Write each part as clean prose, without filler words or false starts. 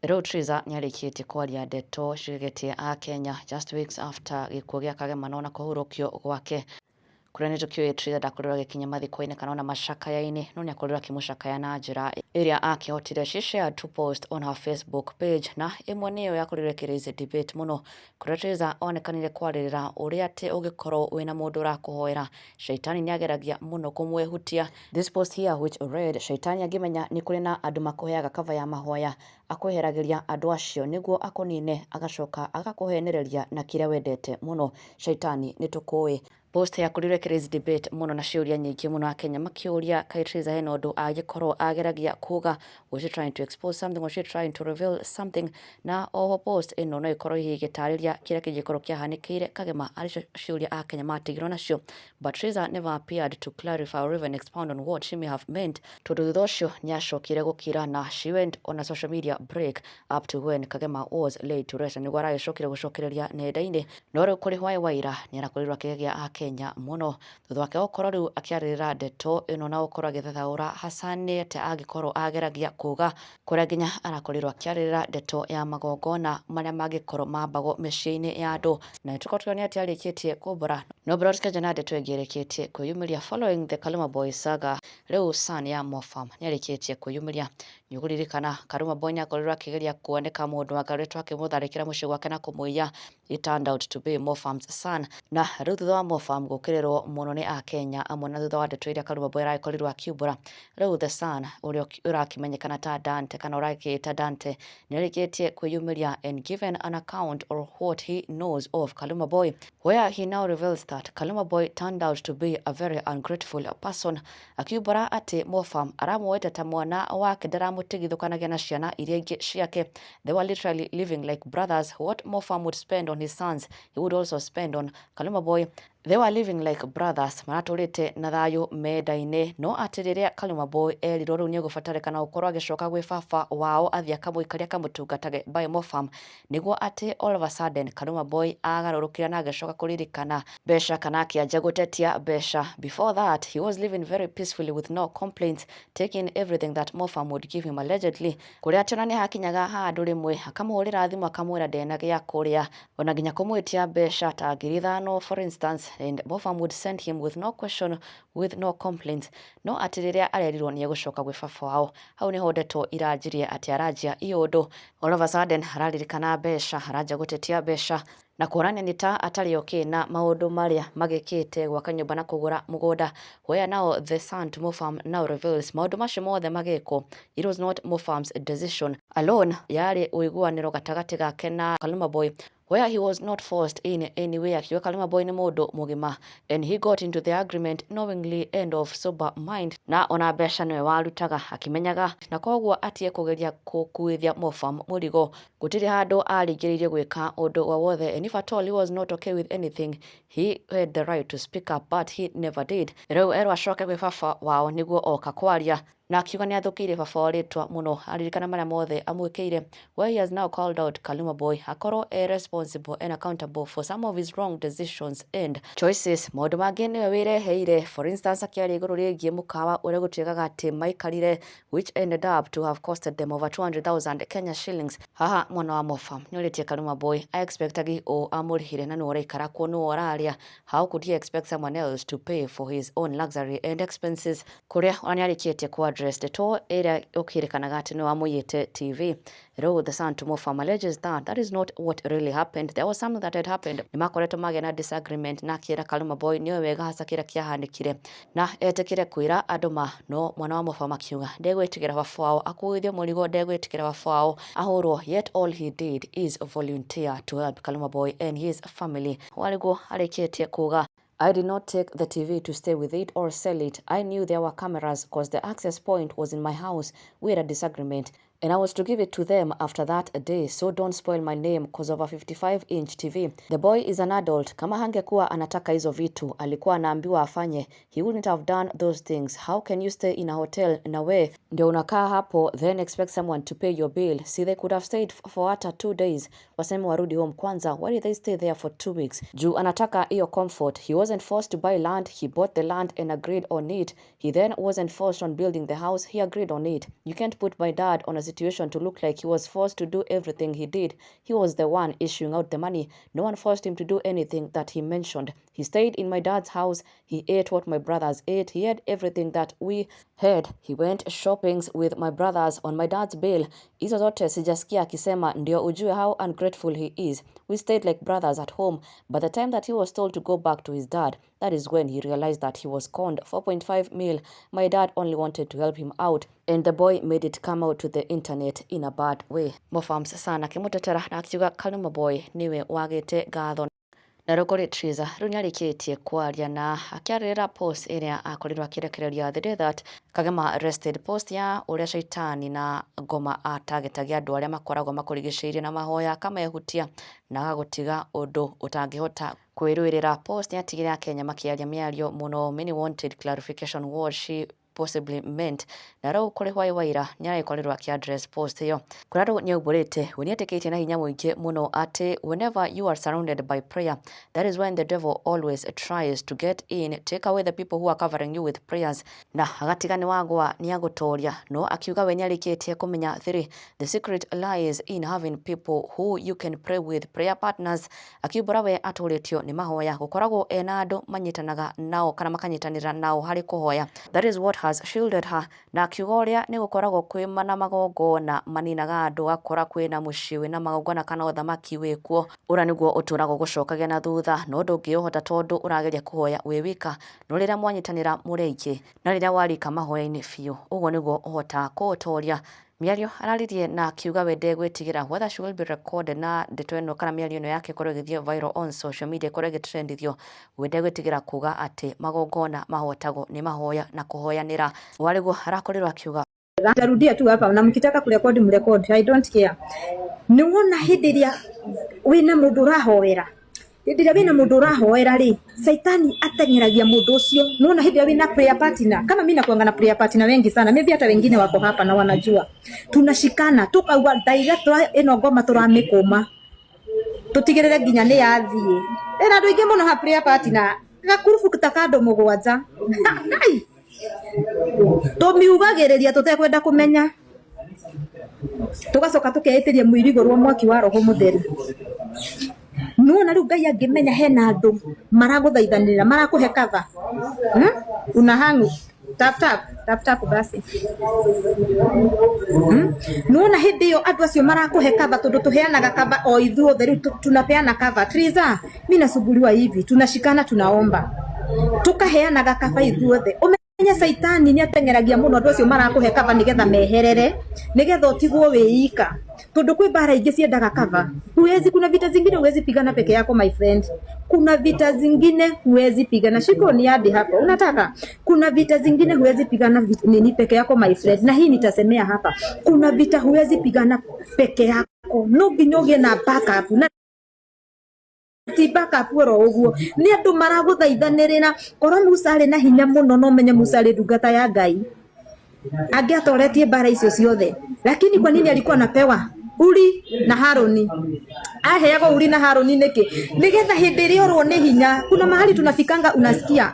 Rĩu Triza nĩarĩkĩtie kwaria ndeto cigegetie a Kenya just weeks after gĩkuũ gĩa Kagema na ona kũhurũkio gwake, kũrĩa nĩ tũkĩũĩ Triza ndakorirwo agĩkinya mathiko-inĩ kana ona macakaya-inĩ, no nĩakorirwo akĩmũcakaya na njĩra ĩrĩa akĩhotire. She shared two posts on her Facebook page, na ĩmwe nĩyo yakorirwo ĩkĩ raise debate mũno, kũrĩa Triza onekanire kwarĩrĩra ũrĩa atĩ ũngĩkorwo wĩna mũndũ ũrakũhoera, shaitani nĩageragia mũno kũmwehutia. This post here, which read, "Shaitani angĩmenya nĩ kũrĩ na andũ makũheaga cover ya mahoya, akweheragĩria andũ acio nĩguo akũnine, agacoka agakũhenereria na kĩrĩa wendete mũno. Shaitani nĩ tũkũĩ." Post yakorirwo ĩkĩ raise debate mũno na ciũria nyingĩ mũno, Akenya makĩũria kaĩ Triza hena ũndũ angĩkorwo ageragia kuga. Was she trying to expose something? Was she trying to reveal something? Na oho post ĩno no ĩkorwo hihi ĩgĩtarĩria kĩrĩa kĩngĩkorwo kĩahanĩkĩire Kagema, arĩ ciũria Akenya matigirwo nacio. But Triza never appeared to clarify or even expound on what she may have meant, tondũ thutha ũcio nĩacokire gũkira na she went on a social media break up to when Kagema was laid to rest, na nĩguo aragĩcokire gũcokereria nenda-inĩ. No rĩu kũrĩ hwaĩ wa ira nĩarakorirwo akĩgegia Akenya mũno thutha wake gũkorwo rĩu akĩarĩrĩra ndeto ĩno na gũkorwo agĩthathaũra hasa nĩ atĩa angĩkorwo ageragia kuga, kũrĩa nginya arakorirwo akĩarĩrĩra ndeto ya magongona marĩa mangĩkorwo mambagwo mĩciĩ-inĩ ya andũ, na nĩtũkorwo tũkĩona atĩ arĩkĩtie kumbũra. No mbere tũkĩanjia na ndeto ĩngĩ ĩrĩkĩtie kwĩyumĩria following the Kaluma Boy saga, rĩu son ya Mofam nĩarĩkĩtie kwĩyumĩria. Nĩũkũririkana Kaluma Boy nĩakorirwo akĩgeria kuoneka mũndũ wakoretwo akĩmũtharĩkĩra mũciĩ gwake na kũmũiya. It turned out to be Mofam's son, na rĩu thutha wa Mofam gũkĩrĩrwo mũno nĩ Akenya amwe na thutha wa ndeto iria Kaluma Boy aragĩkorirwo akiumbũra, rĩu the son ũrĩa ũrakĩmenyekana ta Dante kana ũrakĩĩta Dante nĩarĩkĩtie kwĩyumĩria and given an account of what he knows of Kaluma Boy, where he now reveals that Kaluma Boy turned out to be a very ungrateful person, akiumbũra atĩ Mofam aramuoete ta mwana wake, ndaramũtigithũkanagia na ciana iria ingĩ ciake. They were literally living like brothers. What Mofam would spend on his sons, he would also spend on Kaluma Boy. They were living like brothers, maratũrĩte na thayũ mendaine, no atĩ rĩrĩa Kaluma Boy erirwo rĩu nĩegũbatarĩkana gũkorwo agĩcoka gwĩ baba wao, athiĩ akamũikaria akamũtungatage by Mofam, nĩguo atĩ all of a sudden Kaluma Boy agarũrũkire na agĩcoka kũririkana mbeca kana akĩanjia gũtetia mbeca. Before that, he was living very peacefully with no complaints, taking everything that Mofam would give him, allegedly, kũrĩa atĩ ona nĩ hakinyaga handũ rĩmwe akamũhũrĩra thimũ akamwĩra ndena gĩa kũrĩa, ona nginya kũmwĩtia mbeca ta 5,000, for instance, and Mofam would send him with no question, with no complaints. No atĩ rĩrĩa arerirwo nĩ egũcoka gwĩ baba wao, hau nĩho ndeto iranjirie atĩ aranjia iũndũ. All of a sudden araririkana mbeca, aranjia gũtetia mbeca na kuonania nĩ ta atarĩ okay na maũndũ marĩa magĩkĩte, gwaka nyũmba na kũgũra mũgũnda, where now the son to Mofam now reveals maũndũ macio mothe magĩkwo, it was not Mofam's decision alone, yarĩ ũiguanĩro gatagatĩ gake na Kaluma Boy, where he was not forced in any way. Akiuga Kaluma Boy nĩ mũndũ mũgima and he got into the agreement knowingly and of sober mind, na ona mbeca nĩwe warutaga akĩmenyaga, na koguo atige kũgeria gũkuithia Mofam mũrigo. Gũtirĩ handũ aringĩrĩirio gwĩka ũndũ o wothe, and if at all he was not okay with anything, he had the right to speak up, but he never did. Rĩu erwo acoke gwĩ baba wao nĩguo oka kwaria, na akiuga nĩ athũkĩire baba wao rĩtwa mũno aririkana marĩa mothe amwĩkĩire, where he has now called out Kaluma Boy akorwo e responsible and accountable for some of his wrong decisions and choices. Maũndũ mangĩ nĩwe wĩreheire, for instance akĩaria igũrũ rĩgiĩ mũkawa ũrĩa gũtuĩkaga atĩ maikarire, which ended up to have costed them over 200,000 Kenya shillings. Haha mwana wa Mofam nĩorĩtie Kaluma Boy expectagi ũ amũrĩhire, na nĩwe ũraikara kuo, nĩwe ũrarĩa. How could he expect someone else to pay for his own luxury and expenses? Kũrĩa ona nĩarĩkĩtie ku address ndeto ĩrĩa ũkĩrĩkanaga atĩ nĩwe wamũiyĩte TV. Rĩu the son to Mofam alleges that that is not what really happened. There was something that had happened. Nĩmakoretwo magĩa na disagreement, na akĩra Kaluma Boy nĩoĩ wega hasa kĩrĩa kĩahanĩkire na etĩkĩre kwĩra andũ ma. No mwana wa Mofam akiuga ndegwĩtĩkĩra baba wao akuithio mũrigo, ndegwĩtĩkĩra baba wao ahũrwo, yet all he did is volunteer to help Kaluma Boy and his family. Warĩguo arĩkĩtie kuga, "I did not take the TV to stay with it or sell it. I knew there were cameras because the access point was in my house. We had a disagreement and I was to give it to them after that day. So don't spoil my name because of a 55-inch TV. The boy is an adult. Kama hangekuwa anataka hizo vitu alikuwa anaambiwa afanye, he wouldn't have done those things. How can you stay in a hotel na we ndio unakaa hapo, then expect someone to pay your bill? See, they could have stayed for hata 2 days, waseme warudi home kwanza. Why did they stay there for 2 weeks? Juu anataka hiyo comfort. He wasn't forced to buy land. He bought the land and agreed on it. He then wasn't forced on building the house. He agreed on it. You can't put my dad on a situation to look like he was forced to do everything he did. He was the one issuing out the money. No one forced him to do anything that he mentioned. He stayed in my dad's house. He ate what my brothers ate. He had everything that we had. He went shopping with my brothers on my dad's bill. Hizo zote sijasikia akisema, ndio ujue how ungrateful he is. We stayed like brothers at home. By the time that he was told to go back to his dad, that is when he realized that he was conned 4.5 mil. My dad only wanted to help him out and the boy made it come out to the internet in a bad way. Mofams sana akĩmũtetera na akiuga Kaluma Boy niwe wagĩte ngatho. Na rĩu kũrĩ Triza rĩu nĩarĩkĩtie kwaria na akĩarĩrĩra post ĩrĩa akorirwo akĩrekereria the day that Kagema rested, post ya ũrĩa caitani na ngoma atagetagia andũ arĩa makoragwo makũrigicĩirie na mahoya, akamehutia na agagũtiga ũndũ ũtangĩhota kwĩrũĩrĩra. Post yatigire akenya makĩaria mĩario mũno. Many wanted clarification what she possibly meant, na rĩu kũrĩ Hwai Waira nĩaragĩkorirwo akĩ address post ĩyo kũrĩa rĩu nĩaumbũrĩte we nĩetĩkĩtie na hinya mũingĩ mũno atĩ whenever you are surrounded by prayer, that is when the devil always tries to get in, take away the people who are covering you with prayers, na agatiga nĩ wagwa nĩagũtoria. No akiuga we nĩarĩkĩtie kũmenya thiri, the secret lies in having people who you can pray with, prayer partners. Akiumbũra we atũrĩtio nĩ mahoya, gũkoragwo ena andũ manyitanaga nao kana makanyitanĩra nao harĩ kũhoya. That is what has shielded her. Na akiuga ũrĩa nĩ gũkoragwo kwĩ na magongona maninaga andũ, ũgakora kwĩna mũciĩ wĩna magongona kana ũthamaki wĩkuo, ũrĩa nĩguo ũtũraga ũgũcokagia na thutha, no ndũngĩũhota tondũ ũrageria kũhoya wĩ wika. No rĩrĩa mwanyitanĩra mũrĩ aingĩ na rĩrĩa warika mahoya-inĩ biũ, ũguo nĩguo ũhotaga kũũtoria. Mĩario araririe na akiuga we ndegwĩtigĩra whether she will be recorded, na ndeto ĩno kana mĩario ĩno yake ĩkorwo ĩgĩthiĩ viral on social media, ĩkorwo ĩgĩtrendithio, we ndegwĩtigĩra kuga atĩ magongona mahotagwo nĩ mahoya na kũhoyanĩra. Warĩguo arakorirwo akiuga. Nitarudia tu hapa na mkitaka kurekodi mrekodi, I don't care. Nĩ wona hĩndĩ ĩrĩa wĩna mũndũ ũrahoera, hĩndĩ ĩrĩa wĩna mũndũ ũrahoera rĩ, saitani ateng'eragia mũndũ ũcio. Nĩ wona hĩndĩ ĩrĩa wĩna prayer partner, kama mimi nakuanga na prayer partner wengi sana, maybe hata wengine wako hapa na wanajua, tunashikana tukauga ndaiga ĩno ngoma tũramĩkũma tũtigĩrĩre nginya nĩ yathiĩ. Ĩna andũ aingĩ mũno ha prayer partner, gakurubu ta ka andũ 7. Tũmiugagĩrĩria tũtekwenda kũmenya, tugacoka tukeĩtĩria mũirigo rwa mwaki wa roho mũtheru. Nĩwona rĩu Ngai angĩmenya hena andũ maragũthaithanĩrĩra, marakũhe cover, Unahangu tap tap tap tap basi, Nĩwona hĩndĩ ĩyo andũ acio marakũhe cover, tondũ tũheanaga cover o ithuothe rĩu tunapeana cover. Triza, mimi nasumbuliwa hivi, tunashikana tunaomba, tukaheanaga cover ithuothe. Ũmenye caitani nĩ ateng'eragia mũno andũ acio marakũhe cover nĩgetha meherere, nĩgetha ũtigwo wĩ ika, tondu kwĩ mbara ingĩ ciendaga cover. Huwezi, kuna vita zingine huwezi pigana peke yako, my friend. Kuna vita zingine huwezi pigana. Shiko ni hadi hapa unataka, kuna vita zingine huwezi pigana nini peke yako, my friend. Na hii nitasemea hapa, kuna vita huwezi pigana peke yako, no nginya ũgĩe na backup, na ti backup oro ũguo, nĩ andũ maragũthaithanĩrĩra. Korwo Musa arĩ na hinya mũno, no menye Musa arĩ ndungata ya Ngai, angĩatoretie mbara icio ciothe. Lakini kwa nini alikuwa anapewa Uri na Haruni? Aheagwo Uri na Haruni nĩkĩ? Nĩgetha hĩndĩ ĩrĩa orwo nĩ hinya, kuna mahali tunafikanga unasikia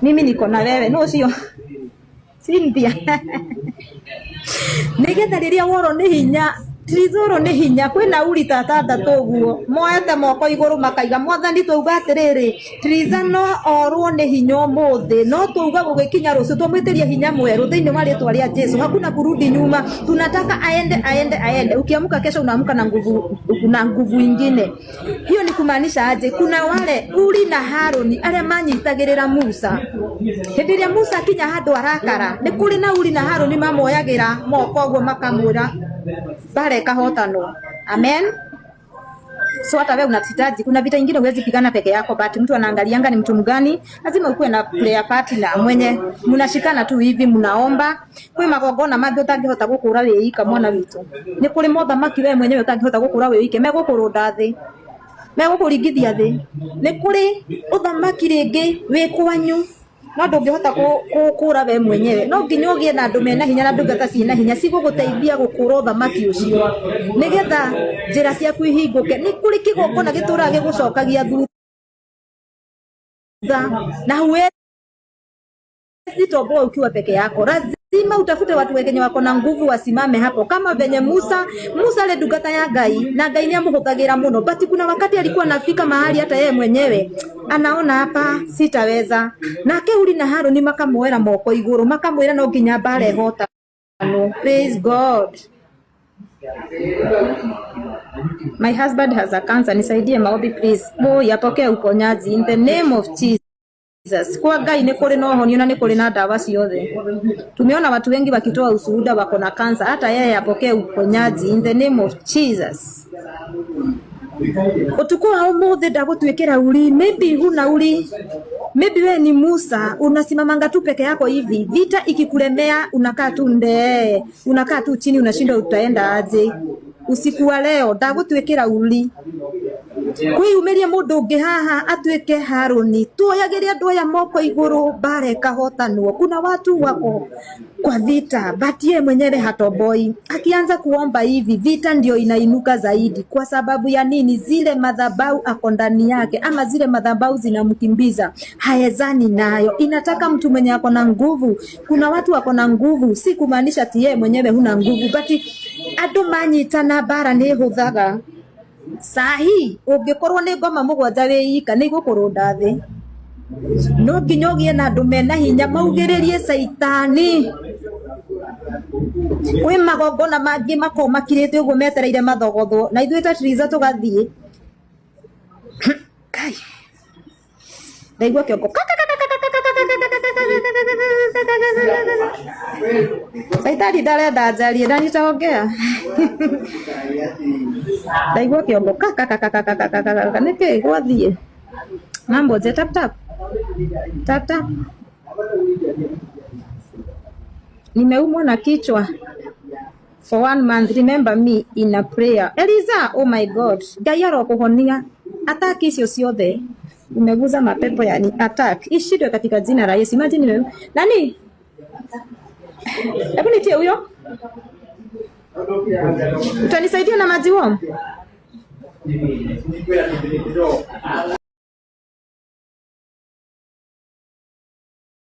mimi niko na wewe, no ũcio Cynthia. Nĩgetha rĩrĩa worwo nĩ hinya, Trizoro nĩ hinya, kwĩna uri ta atandatũ ũguo moete moko igũrũ makaiga mwathani, twauga atĩrĩrĩ, Triza no orwo nĩ hinya ũmũthĩ, no twauga gũgĩkinya rũciũ twamwĩtĩrie hinya mwerũ thĩinĩ wa rĩtwa rĩa Jesu. Hakuna kurudi nyuma, tunataka aende aende aende. Ukiamka kesho unaamka na nguvu, na nguvu ingine. Hiyo ni kumaanisha aje? Kuna wale Uri na Haruni arĩa manyitagĩrĩra Musa. Hĩndĩ ĩrĩa Musa akinya handũ arakara, nĩ kũrĩ na Uri na Haruni mamoyagĩra moko ũguo makamwĩra mbara ĩkahotanwo. Amen. So hata wewe unahitaji, kuna vita ingine huwezi pigana peke yako, but mtu anaangalianga ni mtu mgani, lazima ukuwe na player partner mwenye mnashikana tu hivi mnaomba. Kwi magongona mangĩ ũtangĩhota gũkũra wĩ ika, mwana witũ. Nĩ kũrĩ mothamaki we mwenyewe ũtangĩhota gũkũra wĩ ike, megũkũrũnda thĩ, megũkũringithia thĩ. Nĩ kũrĩ ũthamaki rĩngĩ wĩ kwanyu, no ndũngĩhota gũkũra we mwenyewe, no nginya ũgĩe na andũ mena hinya na ndungata ciĩna hinya cigũgũteithia gũkũra ũthamaki ũcio, nĩgetha njĩra ciaku ihingũke. Nĩ kũrĩ kĩgongona gĩtũraga gĩgũcokagia thutha, na huwezi toboa ukiwa peke yako, lazima Lazima utafute watu wenye wako na nguvu wasimame hapo, kama venye Musa ale ndungata ya Ngai na Ngai niamuhuthagira muno, but kuna wakati alikuwa anafika mahali hata yeye mwenyewe anaona hapa sitaweza. Nake Uri na Haruni makamuoera moko iguru, makamwira no nginya mbara ihotanwo. Praise God. My husband has a cancer, nisaidie maombi please. Boy, apokee uponyaji in the name of Jesus. Kwa Ngai ni kuri na ũhonio na ni kuri na ndawa ciothe. Tumeona watu wengi wakitoa ushuhuda wako na cancer, hata yeye apokee uponyaji in the name of Jesus. Utuku wa umuthi ndagutwikira uri, maybe huna uri, maybe we ni Musa unasimamanga tu peke yako hivi, vita ikikulemea unakaa tu ndee, unakaa tu chini, unashindwa utaenda aje. Usiku wa leo ndagutwikira uri kwiyumiria mundu ungi haha atuike Haruni, tuoyagiria andu aya moko iguru mbara ikahotanwo. Kuna watu wako kwa vita but ye mwenyewe hatoboi. Akianza kuomba hivi vita ndio inainuka zaidi. Kwa sababu ya nini? Zile madhabau ako ndani yake, ama zile madhabau zinamkimbiza, haezani nayo. Inataka mtu mwenye ako na nguvu. Kuna watu wako na nguvu, si kumaanisha ati yeye mwenyewe huna nguvu, but andu manyitana mbara ni huthaga sahi ungikorwo ni ngoma mugwanja wi ika ni igukurunda thi no nginya ugie na andu mena hinya maugiririe caitani. Kwi magongona mangi makoragwo makirite uguo metereire mathogothwo na ithuĩ ta Triza tugathie. Kai ndaigua kiongo. Caitani ndarenda njarie na nitaongea. Ndaigua kiongo kakakakakakakakaka nĩkĩ gwathiĩ mambo je tap tap tap tap. Nimeumwa na kichwa for 1 month, remember me in a prayer. Eliza, oh my God, Ngai arokuhonia attack icio ciothe umeguza mapepo yani attack ishindwe katika jina la Yesu. Imagine wewe nani, hebu nitie huyo, utanisaidia na maji warm?